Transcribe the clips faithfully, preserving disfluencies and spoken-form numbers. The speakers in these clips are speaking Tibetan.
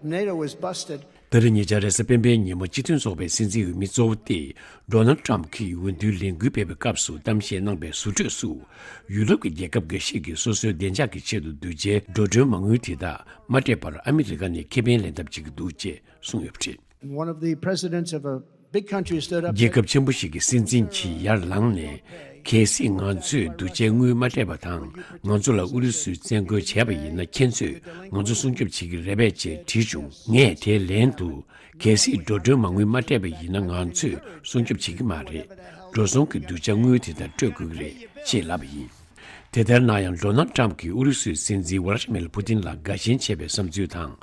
NATO was busted. ད་རེས་ཉེ་ཆར་རེས་གཟའ་སྤེན་པའི་ཉིན་མོ་སྤྱི་མཐུན་ཚོགས་པའི་སྲིད་འཛིན་འོས་མི་གཙོ་བོ་སྟེ་ཌོ་ནལ་ཊམ་གྱིས་འོས་བསྡུའི་ལས་འགུལ་སྤེལ་བའི་སྐབས་སུ་གཏམ་བཤད་གནང་པའི་ཟུར་འགྲོས་སུ། ཡུ་རོབ་ཀྱི་རྒྱལ་ཁབ་འགའ་ཤས་ཀྱིས་སོ་སོའི་བདེ་འཇགས་ཀྱི་ཆེད་དུ་གདུལ་བྱའི་འགྲོ་གྲོན་མ་དངུལ་དེ་དག་མ་སྤྲད་པར་ཨ་མི་རི་ཀ་ནས་ཁེ་ཕན་ལེན་ཐབས་བྱེད་ཀྱི་འདུག་ཅེས་གསུངས་ཡོད་པ་རེད། One of the presidents of a big country stood up. རྒྱལ་ཁབ་ཆེན་པོ་ཞིག་གི་སྲིད་འཛིན་གྱིས་ཡར་ལངས་ནས། གལ་སྲིད་ང་ཚོས་གདུལ་བྱའི་དངུལ་མ་སྤྲད་པ་དང་ང་ཚོ་ལ་ཨུ་རུ་སུས་བཙན་རྒོལ་བྱས་པ་ཡིན་ན། ཁྱེད་ཚོས་ང་ཚོ་སྲུང་སྐྱོབ་བྱེད་ཀྱི་རེད་པས་ཅེས་དྲིས་བྱུང་། ངས་དེའི་ལན་དུ། གལ་སྲིད་འགྲོ་གྲོན་མ་དངུལ་མ་སྤྲད་པ་ཡིན་ན་ང་ཚོས་སྲུང་སྐྱོབ་བྱེད་ཀྱི་མ་རེད། འགྲོ་སོང་གི་གདུལ་བྱ་དངུལ་དེ་དག་སྤྲོད་དགོས་ཀྱི་རེད་ཅེས་ལབ་པ་ཡིན། དེ་ལྟར་ན་ཡང་ཌོ་ནལ་ཊམ་གྱིས་ཨུ་རུ་སུའི་སྲིད་འཛིན་ཝ་ལ་ཏི་མིར་ཕུ་ཏིན་ལ་དགའ་ཞེན་བྱེད་པའི་བསམ་ཚུལ་དང་།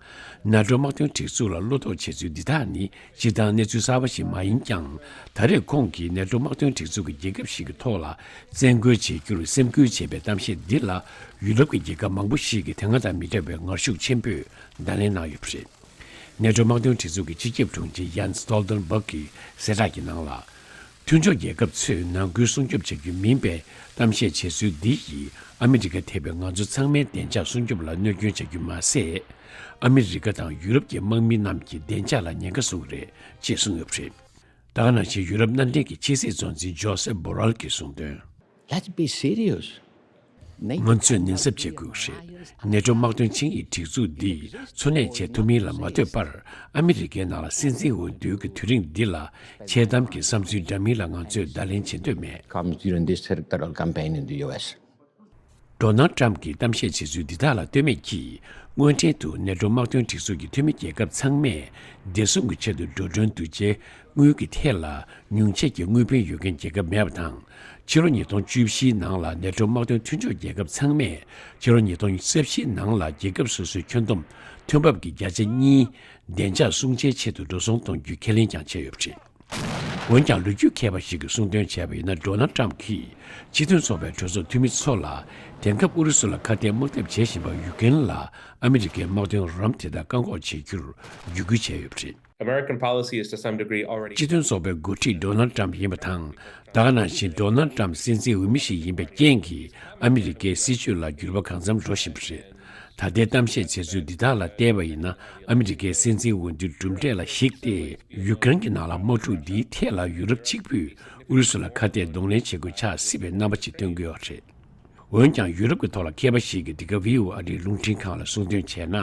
ནེ་ཊོ་དམག་དོན་སྒྲིག་འཛུགས་ལ་བློ་དོགས་བྱེད་ཚུལ་འདི་དག་ནི་སྤྱིར་བཏང་གནས་ཚུལ་གསར་པ་ཞིག་མ་ཡིན་ཀྱང་། ད་རེས་ཁོང་གིས་ནེ་ཊོ་དམག་དོན་སྒྲིག་འཛུགས་ཀྱི་རྒྱལ་ཁབ་ཞིག་གི་ཐོག་ལ་བཙན་རྒོལ་བྱེད་རྒྱུར་སེམས་ཁུར་བྱེད་པའི་གཏམ་བཤད་འདི་ལ་ཡུ་རོབ་ཀྱི་རྒྱལ་ཁབ་མང་པོ་ཞིག་གིས་དེ་སྔ་དང་མི་འདྲ་བའི་ངར་ཤུགས་ཆེན་པོས་བརྡ་ལན་གནང་ཡོད་པ་རེད། ནེ་ཊོ་དམག་དོན་སྒྲིག་འཛུགས་ཀྱི་སྤྱི་ཁྱབ་དྲུང་ཆེ་ཡན་སི་སྟོལ་ཏན་སྦག་གིས་གསལ་བསྒྲགས་ཀྱི་ནང་ལ། མཐུན་ཕྱོགས་རྒྱལ་ཁབ་ཚོས་ནང་ཁུལ་སྲུང་སྐྱོབ་བྱ་རྒྱུ་མིན་པའི་གཏམ་བཤད་བྱེད་ཚུལ་འདི་ཡིས་ཨ་མི་རི་ཀ་ཐེ་བའི་ང་ཚོ་ཚང་མའི་བདེ་འཇགས་སྲུང་སྐྱོབ་ལ་གནོད་སྐྱོན་བྱ་རྒྱུ་མ་ཟད། ཨ་མི་རི་ཀ་དང་ཡུ་རོབ་ཀྱི་དམག་མི་རྣམས་ཀྱི་བདེ་འཇགས་ལ་ཉེན་ཁ་བཟོ་གི་རེད་ཅེས་གསུངས་ཡོད་པ་རེད། ད་ག་ནང་བཞིན་ཡུ་རོབ་མནའ་འབྲེལ་གྱི་ཕྱི་སྲིད་གཙོ་འཛིན་ཇོ་སེབ་བྷོ་རལ་གྱིས་གསུངས་དོན། Let's be serious. ང་ཚོས་ཉེན་ཚབས་བྱེད་དགོས་རེད། ནེ་ཊོ་དམག་དོན་ཆིངས་ཡིག་སྒྲིག་འཛུགས་འདིས་འཚོ་གནས་བྱེད་ཐུབ་མིན་ལ་མ་ལྟོས་པར། ཨ་མི་རི་ཀའི་ནང་ལ་སྲིད་འཛིན་འོས་བསྡུའི་དུས་རིང་འདི་ལ་འཆལ་གཏམ་གྱི་བསམ་ཚུལ་འདྲ་མིན་ལ་ང་ཚོས་བརྡ་ལན་བྱེད་འདོད་མེད། Comes during this electoral campaign in the U S. ཌོ་ནལ་ཊམ་གྱིས་གཏམ་བཤད་བྱེད་ཚུལ་འདི་དག་ལ་ལྟོས་མེད་ཀྱིས། དངོས་འབྲེལ་དུ་ནེ་ཊོ་དམག་དོན་སྒྲིག་འཛུགས་ཀྱི་འཐུས་མི་རྒྱལ་ཁབ་ཚང་མས་བདེ་སྲུང་གི་ཆེད་དུ་འགྲོ་གྲོན་བསྡུ་བྱའི་དངུལ་གྱི་ཐད་ལ་ཉུང་ཆད་ཀྱི་དངུལ་ཕོན་ཡོད་མཁན་རྒྱལ་ཁབ་མེད་པ་དང་། ཕྱི་ལོ་ཉིས་སྟོང་བཅུ་བཞིའི་ནང་ལ་ནེ་ཊོ་དམག་དོན་མཐུན་ཕྱོགས་རྒྱལ་ཁབ་ཚང་མས་ཕྱི་ལོ་ཉིས་སྟོང་རྩ་བཞིའི་ནང་ལ་རྒྱལ་ཁབ་སོ་སོའི་ཁྱོན་བསྡོམས་ཐོན་འབབ་ཀྱི་བརྒྱ་ཆ་གཉིས་བདེ་འཇགས་སྲུང་བྱའི་ཆེད་དུ་འགྲོ་སོང་གཏོང་རྒྱུའི་ཁས་ལེན་ཀྱང་བྱས་ཡོད་པ་རེད། འོན་ཀྱང་ལོ་རྒྱུས་མཁས་པ་ཞིག་གིས་གསུངས་དོན་བྱས་པ་ཡིན་ན། ཌོ་ནལ་ཊམ་གྱིས་སྤྱི་མཐུན་ཚོགས་པའི་གྲོས་ཚོགས་འཐུས་མི་ཚོ་ལ་དེང་སྐབས་ཨུ་རུ་སུ་ལ་ཁ་གཏད་དམག་འཐབ་བྱེད་བཞིན་པ་ཡུཀ་རེན་ལ་ཨ་མི་རི་ཀའི་དམག་དོན་རོགས་རམ་དེ་དག་བཀག་འགོག་བྱེད་རྒྱུར་བརྒྱུད་སྐུལ་བྱས་ཡོད་པ་རེད། American policy is to some degree already སྤྱི་མཐུན་ཚོགས་པའི་འགོ་ཁྲིད་ཌོ་ནལ་ཊམ་ཡིན་པ་དང་། ད་ག་ནང་བཞིན་ཌོ་ནལ་ཊམ་སྲིད་འཛིན་འོས་མི་ཞིག་ཡིན་པའི་རྐྱེན་གྱིས་ཨ་མི་རི་ཀའི་སྲིད་བྱུས་ལ་འགྱུར་བ་གང་འཚམ་འགྲོ་བཞིན་པ་རེད། ད་ལྟའི་གཏམ་བཤད་བྱེད་ཚུལ་འདི་དག་ལ་བལྟས་པ་ཡིན་ན། ཨ་མི་རི་ཀའི་སྲིད་འཛིན་འོས་བསྡུའི་གྲུབ་འབྲས་ལ་གཞིགས་ཏེ། ཡུཀ་རེན་གྱི་ནང་ལ་དམག་འཁྲུག་འདིའི་ཐད་ལ་ཡུ་རོབ་གཅིག་པུས་ཨུ་རུ་སུ་ལ་ཁ་གཏད་གདོང་ལེན་བྱེད་དགོས་ཆགས་སྲིད་པའི་རྣམ་པ་ཅིག་སྟོན་གྱི་ཡོད་རེད། འོན་ཀྱང་ཡུ་རོབ་ཀྱི་ཐོག་ལ་མཁས་པ་ཞིག་གིས་འདི་ག་ཝི་ཨོ་ཨེ་ཨ་རིའི་རླུང་འཕྲིན་ཁང་ལ་གསུངས་དོན་བྱས་ན།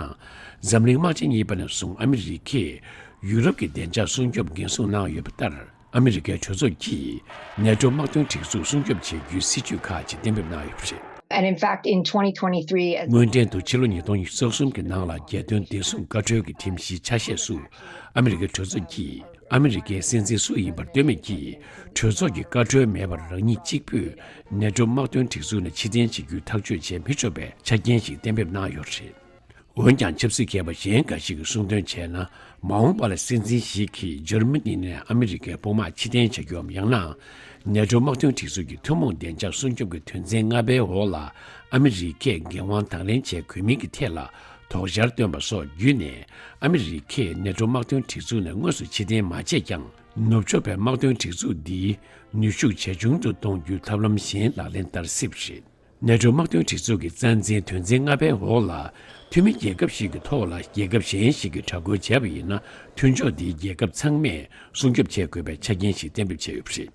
འཛམ་གླིང་དམག་ཆེན་གཉིས་པ་ནས་བཟུང་ཨ་མི་རི་ཀས་ཡུ་རོབ་ཀྱི་བདེ་འཇགས་སྲུང་སྐྱོབ་འགན་སྲུང་གནང་ཡོད་པ་ལྟར། ཨ་མི་རི་ཀའི་གྲོས་ཚོགས་ཀྱིས་ནེ་ཊོ་དམག་དོན་སྒྲིག་འཛུགས་སྲུང་སྐྱོབ་བྱེད་རྒྱུའི་སྲིད་ཇུས་ཁག་ཅིག་གཏན་འབེབས་གནང་ཡོད་པ་རེད། And in fact, in twenty twenty-three, as དངོས་འབྲེལ་དུ་ཕྱི་ལོ་ཉིས་སྟོང་ཉི་ཤུ་རྩ་གསུམ་གྱི་ནང་ལ་རྒྱལ་དོན་བདེ་སྲུང་བཀའ་འཁྲོལ་གྱི་ཁྲིམས་གཞིའི་ཆ་ཤས་སུ། ཨ་མི་རི་ཀའི་གྲོས་ཚོགས་ཀྱིས་ཨ་མི་རི་ཀའི་སྲིད་འཛིན་སུ་ཡིན་པར་ལྟོས་མེད་ཀྱིས། གྲོས་ཚོགས་ཀྱི་བཀའ་འཁྲོལ་མེད་པར་རང་ཉིད་གཅིག་པུས་ནེ་ཊོ་དམག་དོན་སྒྲིག་འཛུགས་ནས་ཕྱིར་འཐེན་བྱེད་རྒྱུའི་ཐག་གཅོད་བྱེད་མི་ཆོག་པའི་ཆ་རྐྱེན་ཞིག་གཏན་འབེབས་གནང་ཡོད་རེད། འོན་ཀྱང་ཆབ་སྲིད་མཁས་པ་གཞན་འགའ་ཞིག་གིས་གསུངས་དོན་བྱས་ན། མ་འོངས་པ་ལ་སྲིད་འཛིན་ཞིག་གིས་འཇར་མ་ནི་ནས་ཨ་མི་རི་ཀའི་དཔུང་དམག་ཕྱིར་འཐེན་བྱ་རྒྱུའམ། ཡང་ན་ནེ་ཊོ་དམག་དོན་སྒྲིག་འཛུགས་ཀྱི་ཐུན་མོང་བདེ་འཇགས་སྲུང་སྐྱོབ་ཀྱི་དོན་ཚན་ལྔ་པའི་འོག་ལ་ཨ་མི་རི་ཀས་འགན་དབང་དང་ལེན་བྱེད་དགོས་མིན་གྱི་ཐད་ལ་དོགས་འཆར་བཏོན་པ་སོགས་བརྒྱུད་ནས། ཨ་མི་རི་ཀས་ནེ་ཊོ་དམག་དོན་སྒྲིག་འཛུགས་ནས་དངོས་སུ་ཕྱིར་འཐེན་མ་བྱས་ཀྱང་། ནུབ་ཕྱོགས་པའི་དམག་དོན་སྒྲིག་འཛུགས་འདིའི་ནུས་ཤུགས་ཇེ་ཆུང་དུ་གཏོང་རྒྱུའི་ཐབས་ལམ་གཞན་ལག་ལེན་བསྟར་སྲིད་པ་རེད། ནེ་ཊོ་དམག་དོན་སྒྲིག་འཛུགས་ཀྱི་རྩ་འཛིན་དོན་ཚན་ལྔ་པའི་འོག་ལ། འཐུས་མི་རྒྱལ་ཁབ་ཞིག་གི་ཐོག་ལ་རྒྱལ་ཁབ་གཞན་ཞིག་གིས་དྲག་རྒོལ་བྱས་པ་ཡིན་ན། མཐུན་ཕྱོགས་འདིའི་རྒྱལ་ཁབ་ཚང་མས་སྲུང་སྐྱོབ་བྱེད་དགོས་པའི་ཆ་རྐྱེན་ཞིག་གཏན་འབེབས་བྱས་ཡོད་པ་རེད།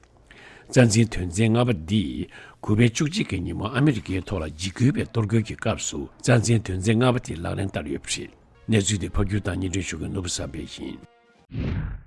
རྩ་འཛིན་དོན་ཚན་ལྔ་པ་འདིས་གུ་པའི་བཅུ་གཅིག་གི་ཉིན་མོ་ཨ་མི་རི་ཀའི་ཐོག་ལ་འཇིགས་སྐུལ་བའི་གཏོར་རྒོལ་གྱི་སྐབས་སུ། རྩ་འཛིན་དོན་ཚན་ལྔ་པ་དེ་ལག་ལེན་བསྟར་ཡོད་པ་རེད། གནས་ཚུལ་དེ་ཕབ་སྒྱུར་དང་སྙན་སྒྲོན་ཞུ་མཁན་ནོར་བུ་བསམ་འཕེལ་ཡིན།